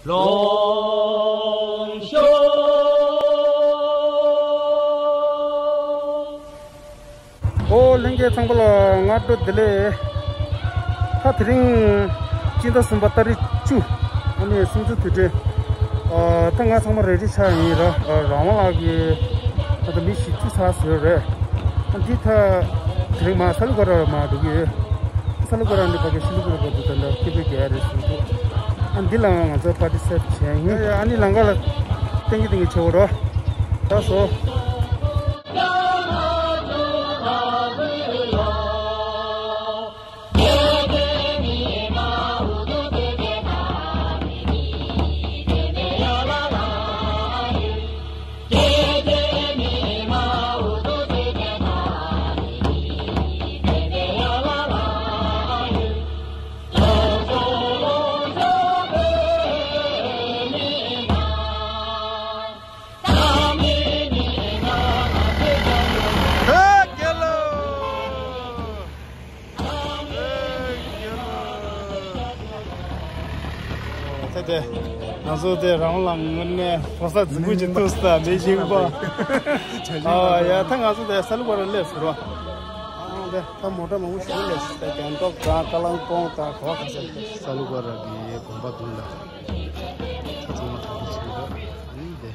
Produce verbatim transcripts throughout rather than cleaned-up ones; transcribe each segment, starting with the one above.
ལོངས་ཤོག་ཨོ་ལྷན་རྒྱས་ཚང་མ་ལ་སྔ་དྲོ་བདེ་ལེགས། ད་དེ་རིང་སྤྱི་ཟླ་གསུམ་པ་ཏ་རིག་བཅུ། ཨ་ནི་སུམ་ཅུ་དུས་དྲན། ཨ་ད་ང་ཚང་མ་རེ་ཌི་ཆགས་ཡིན་ར། ཨ་རང་དབང་ལགས་ཀྱིས་ད་ལྟ་མི་བཞི་བཅུ་ཚར་ཟེར་རེད། ཨ་འདི་ད་དེ་རིང་མ་ས་ལུ་ག་ར་མ་འགྲོ་གི་ཡོད། ས་ལུ་ག་ར་འདི་ཕ་གི་ཤི་ལུ་ག་ར་བར་དུ་ད་ལྟ་སྐད་འབོད་རྒྱག་ཡ་རེད་ཟེར་འདུག་ཨ་འདི་ལའང་ང་ཚོ་པར་ཊི་སི་པེཊ་བྱས་ཡིན། ཨ་ནི་ལམ་ཁ་ལ་ཏིང་གི་ཏིང་གི་བྱེད་འོ་རོ། ད་སོ། ད་དེ་ང་ཚོ་དེ་རང་ལ་དངོས་གནས་ཕོ་གསར་རྫིག་པོ་ཅིག་ཐུག་ས་མི་ཤེས་པ། ཨ་ཡ་ད་ང་ཚོ་དེ་ས་ལུ་ག་ར་སླེབས་ཟེར་བ། ཨ་དེ་ད་མོ་ཊ་མང་པོ་ཞིག་སླེབས་ད་རྒྱང་ཐོག་དང་ཀ་ལང་ཀོང་དང་གོ་ག་ས་ས་ལུ་ག་ར་གི་དགོན་པ་འདུག་ལ། ད་ཚང་མ་ག་རེ་བྱེད་འདུག་ཨ་ནི་དེ།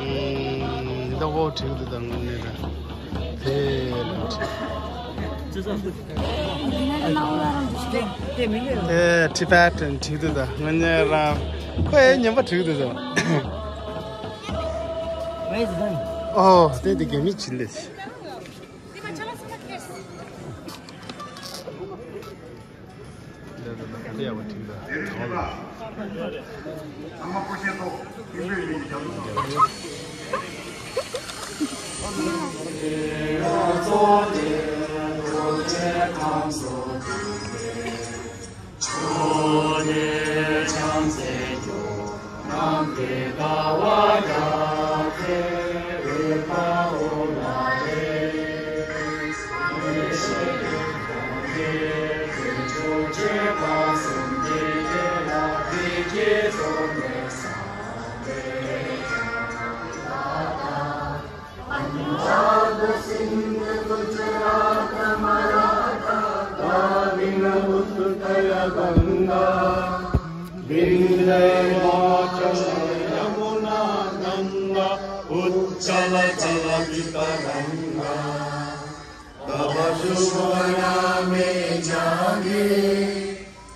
ཨེ། ད་འོ་བྲིས་འདུག་ད་དངོས་གནས་ད། དེ་ལ་བྲིས། དེ་ཊི་བེ་ཊན་བྲིས་འདུག་ད་དངོས་གནས་རང་ཁོ་ཨེ་ཉན་པ་བྲིས་འདུག་ད། ཨོ་དེ་དེ་རྒྱ་མི་བྱིན་ལེ། विंध्य हिमाचल यमुना गंगा उच्छल जल वितरंगा। तव शुभ नामे जागे,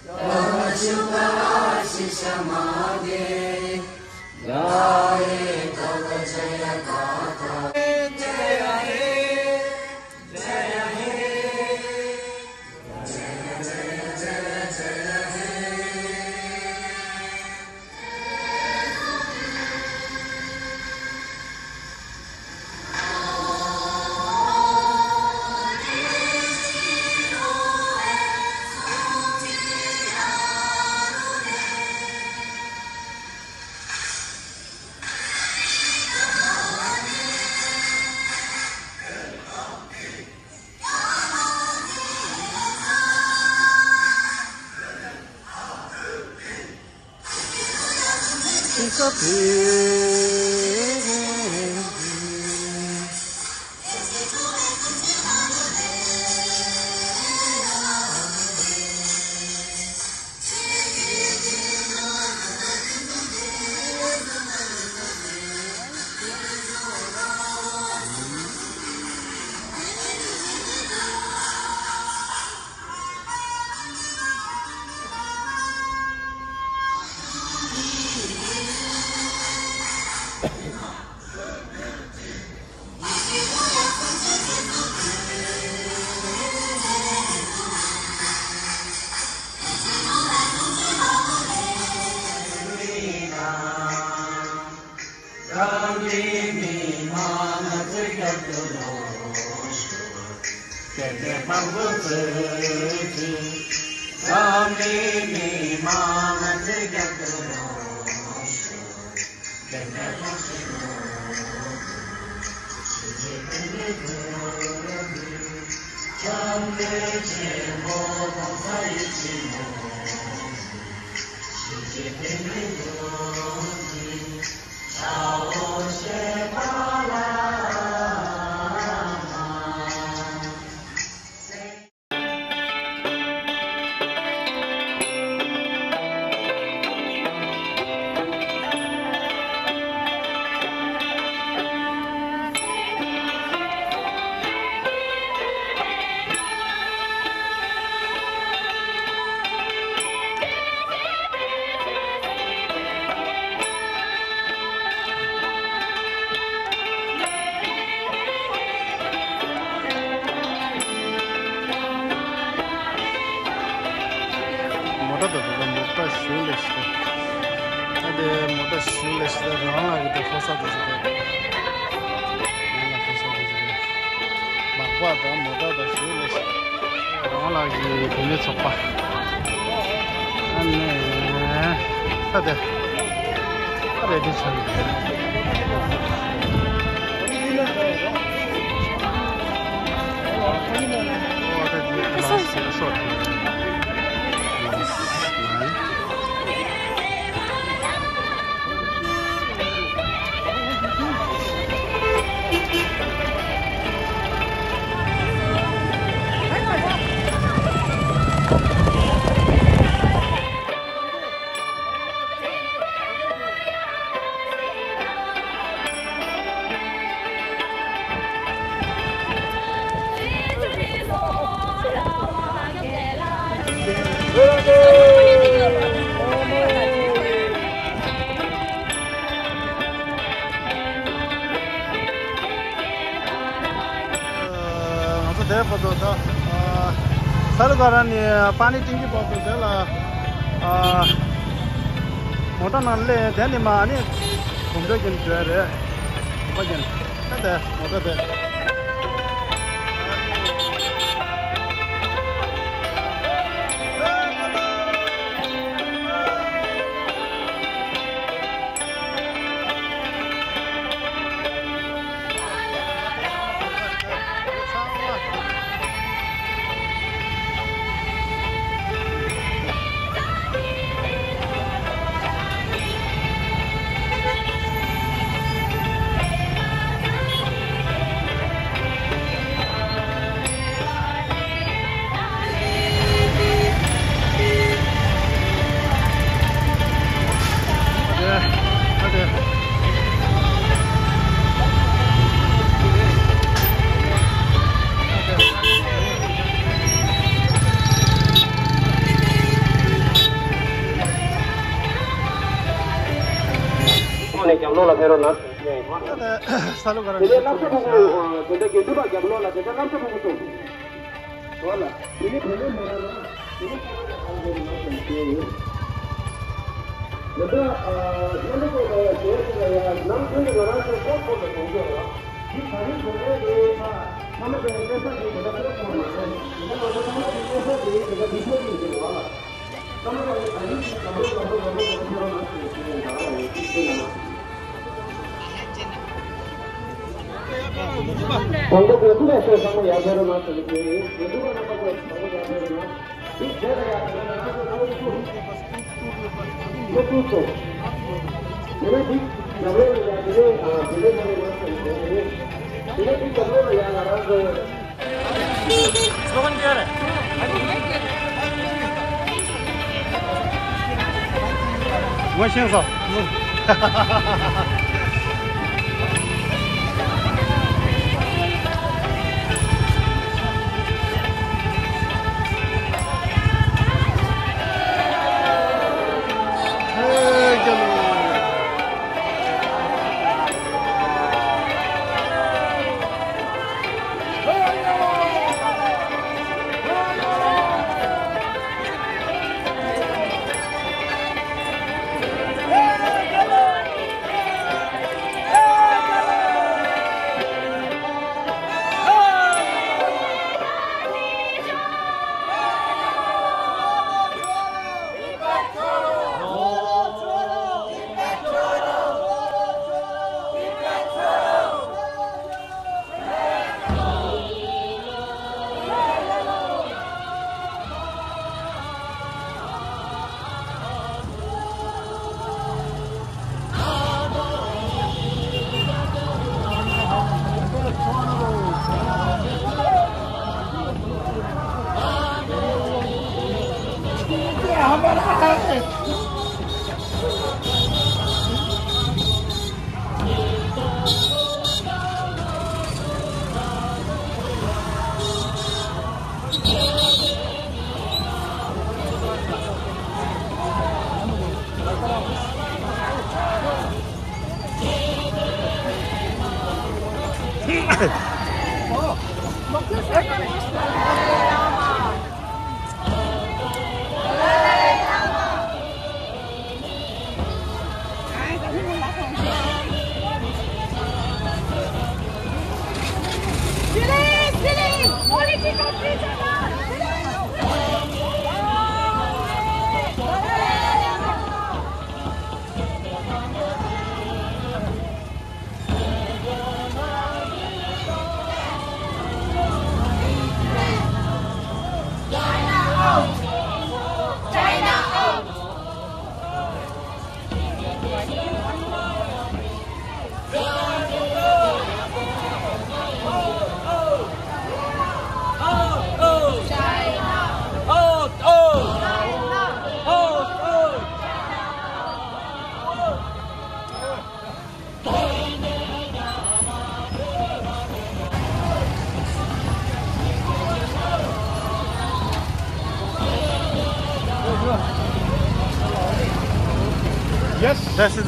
तव शुभ आशीष मागे, गाये तव जय गाथा। जय हे, जय हे। མོ་ཊ་དང་འདུག་ད། མོ་ཊ་ཞུ་ལེ་ཤི། ཨ་དེ་མོ་ཊ་ཞུ་ལེ་ཤི། ད་རང་ལ་གི་དེ་ཕོ་ས་དེ་ཞིག་རེད། རང་ལ་ཕོ་ས་དེ་ཞིག་རེད། མག་པ་དང་མོ་ཊ་དང་ཞུ་ལེ་ཤི། རང་ལ་གི་བུད་མེད་ཚོགས་པ། ཨ་ནི། ད་དེ། ད་རེད་དེ་ཆགས་ཡོད། ང་ཚོ་དེ་བར་དུ་ད། ཨ། ས་ལུ་ག་ར་ནས་པ་ནི་ཏིང་གི་བར་དུ་དེ་ལ། ཨ། མོ་ཊ་ནང་སླེབས། དེ་ནས་མ་ནི་གོམ་བགྲོད་ཀྱིན་འགྲོ་ཡ་རེད། གོམ་པ་ཀྱིན། ད་དེ་མོ་ཊ་དེ། ཁོང་ནས་རྒྱབ་ལོགས་ལ་ཕེབས་རོགས་གནང་། ས་ལུ་ག་ར། དེ་ནས་བསླབ་བྱ་ཕྲུ་གུ་དེ་འདྲ་དགེ་འདུན་པ་རྒྱབ་ལོགས་ལ་དེ་འདྲ་བསླབ་བྱ་ཕྲུ་གུ་ཚོ། ཨོ་ལ། དེ་ནི་བུ་ལོན་མ་ལོན་ན། དེ་ནི་ཁ་ལོ་ལ་ཁང་དེ་ནི་ལོ་དང་བྱས་ཡོད། དེ་འདྲ། ཨ། རྣམ་པ་ཚོ་ལ་ཡ་ཞེས་ཟེར་ལ་ཡ་ནང་ཁྱོན་གྱི་ང་རང་ཚོའི་སྤོ་ཚོ་ལ་གཏོང་རྒྱུ་ལ། འདི་ག་རེ་དགོས་ངེས་རེད་ད། ཚང་མ་དེ་ནི་སྐད་ཆ་དེ་དེ་འདྲ་ཁོ་ཐོག་མ་རེད། དེ་འདྲ་ང་ཚོ་ཚང་མ་དེ་སྐད་ཆ་དེ་དེ་འདྲ་འདི་ཐོག་གི་ཡིན་ཟེར་བ། ངོ་ཤེས་སོང་། Yes. That's it.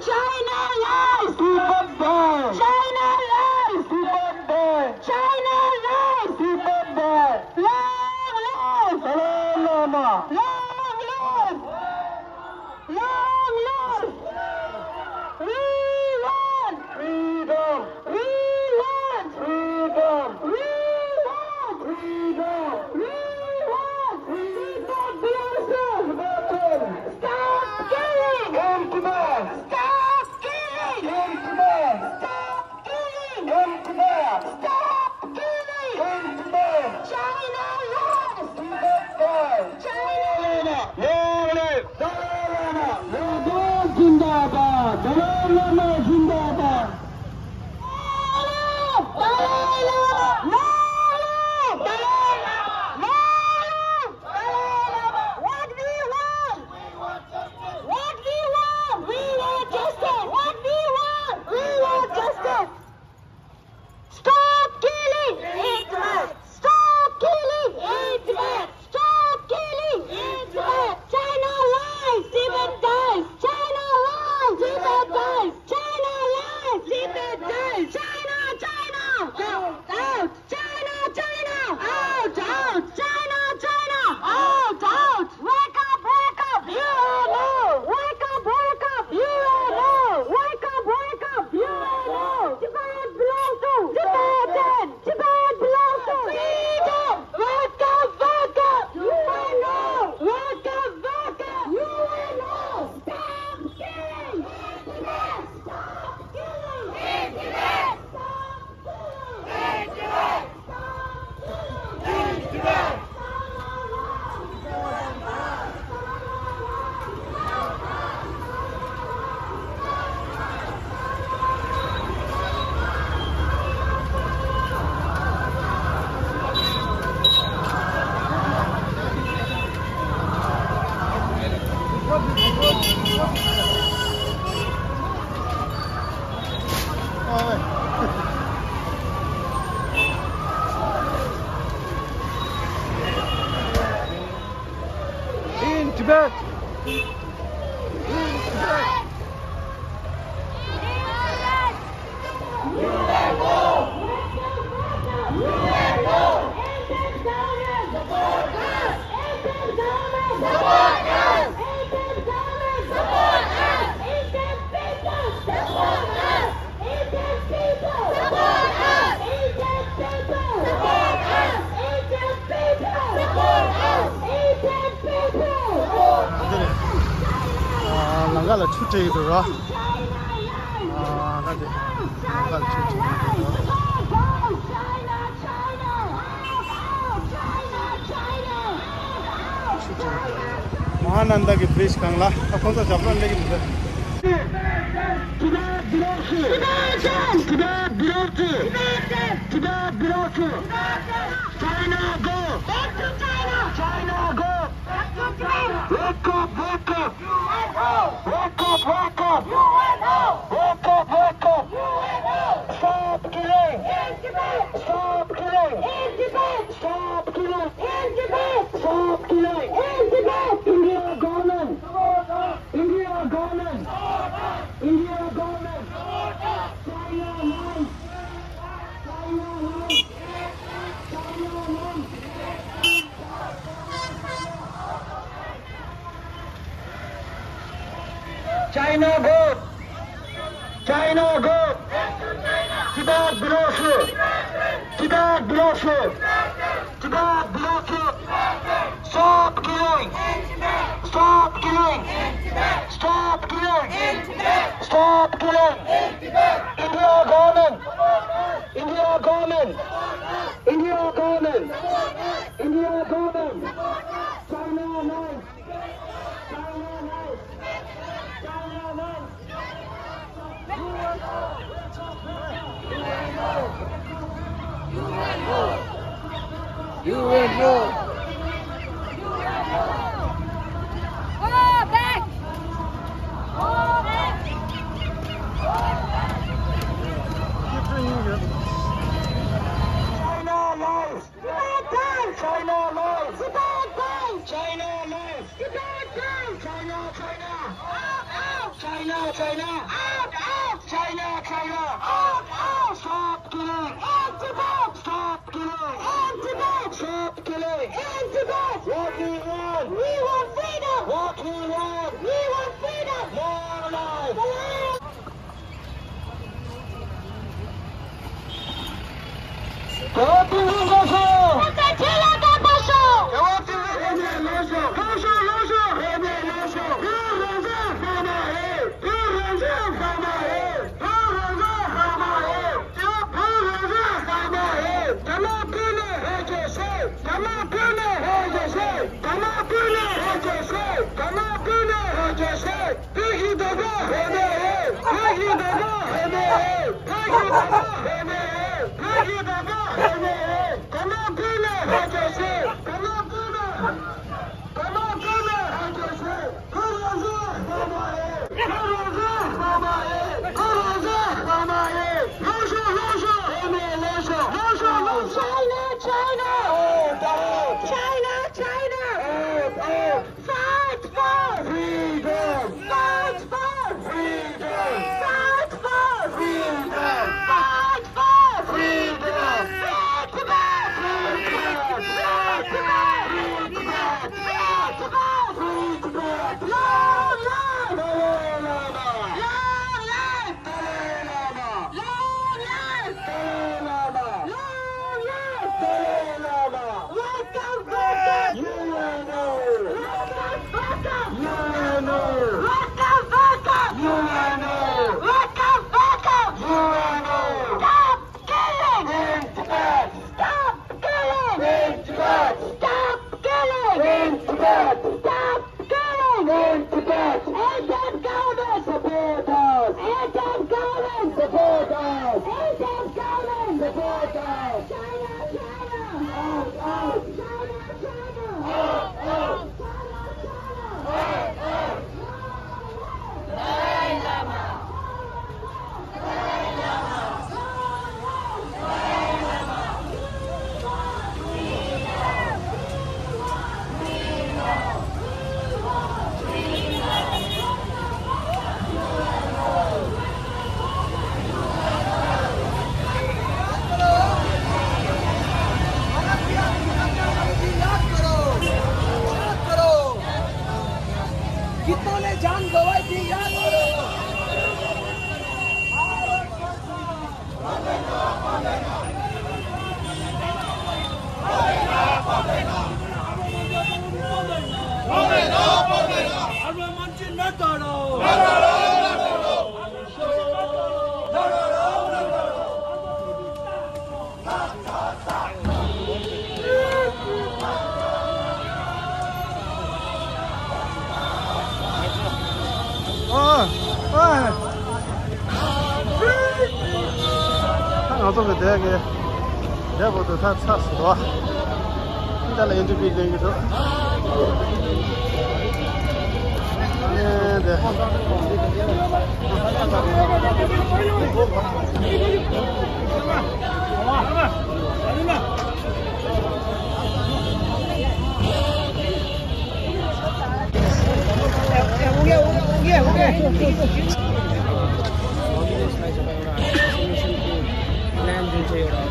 China lies! Tibet dies! China lies! Tibet dies! China lies! Tibet dies! Long live! Dalai Lama! Long live! Long live! We want freedom! We want freedom! We want freedom! We want freedom! Tibet belongs to Tibetans! Stop killing! Come to Tibet! Stop killing! Come to Tibet! Stop killing! Come to Tibet! Stop killing! Come to Tibet! China lies! Tibet dies! China lies! Long live! Dalai Lama! Dalai Lama zindabad! Dalai Lama zindabad! Dalai Lama! Dalai Lama! Dalai Lama! What we want? What we want? We want justice! What we want? We want justice! Stop killing! Stop killing! Stop killing! China lies! Tibet dies! China lies! Tibet dies! China lies! Tibet dies! China, China! Out! Out! China, China! Out! Out! China, China! Out! Out! Wake up, wake up, U N O! Wake up, wake up, U N O! Wake up, wake up, U N O! Tibet belongs to Tibetan! Tibet belongs to freedom! Wake up, wake up, U N O! Wake up, wake up, U N O! Stop killing! Stop killing! Stop In Tibet! In Tibet! ཨ། ལམ་ཁ་ལ་ཆུ་སྤྲད་ཡོད་འདུག་ར། ཨ། ད་དེ་ལམ་ཁ་ལ་ཆུ་སྤྲད་ཡོད་འདུག་ར། ནན་ད་གི་བྷི་རིཇ་སྒང་ལ་ད་ཁོང་ཚོ་ཞབས་བྲོ་སླེབས་ཀྱི་འདུག Tibet belongs to, Tibet belongs to, Tibet belongs to, Tibet belongs to, China go! Back to China! China go! Back to China! Wake up, wake up! U N O! Wake up, wake up! U N O! Wake up, wake up! U N O! Stop killing! In Tibet! Stop killing! In Tibet! Stop killing! In Tibet! Stop killing! In Tibet! India government! India government! India government! China lies! China lies! China lies! China go! China go! Tibet belongs to! Tibet belongs to! Tibet belongs to! Stop killing! Stop killing! Stop killing! Stop killing! India government! India government! India government! India government! China lies! U N O! U N O! Go back! Go back! China lies! Tibet dies! China lies! Tibet dies! China lies! Tibet dies! China, China! Out, out! China, China! Out, out! China, China! Out, out! Stop killing! End Tibet! Stop killing! End Tibet! Stop killing! End Tibet! What do you want? We want freedom! What do you want? We want freedom! More life! More life! རྒྱལ་བ་བསྟན་འཛིན་སྐྱབས་སུ། བོད་པའི་ཆོས་ལ་དད་པ་ཤོག་རྒྱལ་བ་བསྟན་འཛིན་སྐྱབས་སུ། ལྷོད་ཤོག་ལྷོད་ཤོག་ལྷོད་ཤོག་ལྷོད་ཤོག་བོད་རང་བཙན་ཟ་མ་རེད། བོད་རང་བཙན་ཟ་མ་རེད། བོད་རང་བཙན་ཟ་མ་རེད། བོད་རང་བཙན་ཟ་མ་རེད། དམག་ཕུད་ནས་ཧེ་ཅོ་ཤེས། དམག་ཕུད་ནས་ཧེ་ཅོ་ཤེས། དམག་ཕུད་ནས་ཧེ་ཅོ་ཤེས། དམག་ཕུད་ནས་ཧེ་ཅོ་ཤེས། བོད་ཀྱི་རྡོག་རྩ་ཧེ་མེད་རེད། བོད་ཀྱི་རྡོག་རྩ་ཧེ་མེད་རེད། བོད་ཀྱི་རྡོག་རྩ་ཧེ་མེད་རེད། བོད་ཀྱི་རྡོག་རྩ་ཧེ་མེད་རེད། ཚོགས་ཀྱི་དེ་གི་དེ་བོ་དུ་ད་ཚར་སོང་བ། འདི་ལ་ཨིན་ཊར་བིའུ་ལེན་གྱི་འདུག་ཨེ་དེ། प्लान जुन चाहिँ एउटा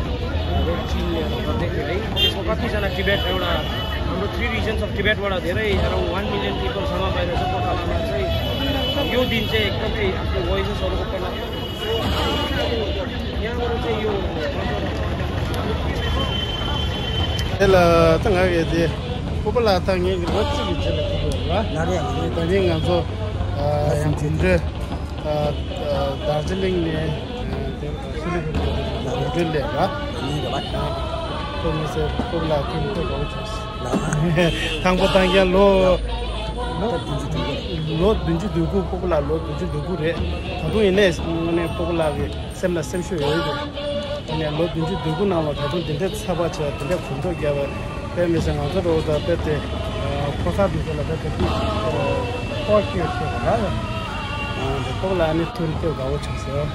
रोड चिनले गर्दै थियो है, त्यसमा कतिजना टिबेट, एउटा हाम्रो थ्री रिजन्स अफ टिबेटबाट धेरै, अराउन्ड वान मिलियन पिपल जम्मा भएर चाहिँ पोखरामा चाहिँ यो दिन चाहिँ एकदमै आफ्नो भोइसेसहरू ओपन यहाँबाट चाहिँ यो དེ་ལ་ད་ང་གིས་དེ་སྤོ་བོ་ལགས་དང་ངེད་ཀྱི་ལོ་གཅིག་གི་རྗེས་ལ་ཐུག་ཡོད་རེད་བ། ད་ནི་ང་ཚོ་ཡང་གོམ་བགྲོད། ད་ད་རྡོ་རྗེ་གླིང་ནས་ཨ་དེ་སི་ལི་གུ་རི་གོམ་བགྲོད་སླེབས་ར། ཡིན་རེད་བ། ཁོ་མི་ཚེ་སྤོ་བོ་ལགས་ཐུག་ཐུག་གོ་བྱུང་སོང་། དང་པོ་དང་རྒྱ་ལོ་ལོ་བདུན་ཅུ་དོན་དགུ། ལོ་བདུན་ཅུ་དོན་དགུ། སྤོ་བོ་ལགས་ལོ་བདུན་ཅུ་དོན་དགུ་རེད། ད་དུང་ཡིན་ནའི་དངོས་གནས་སྤོ་བོ་ལགས་ཀྱི་སེམས་ལ་སེམས་ཤུགས་ཡོད་ཡོད་འདུག་ཨ་ནི་ལོ་བདུན་ཅུ་དོན་དགུ་ནང་ལ་ད་དུང་འདི་འདྲའི་ཚགས་པར་བྱས། འདི་འདྲའི་གོམ་བགྲོད་བརྒྱབ་པ། དཔེ་མི་སྲིད་ང་ཚོ་རོགས་དང་དཔེ་དེ་ཁོ་ས་འདི་ཚོ་ལ་དཔེ་དེ་དུས་ཁོ་སྐྱོད་ཤེས་པ་ར། ཨ་འདི་སྤོ་བོ་ལགས་ནི་ཐུགས་རེ་སྐྱོ་དགའ་བོ་བྱུང་སོང་།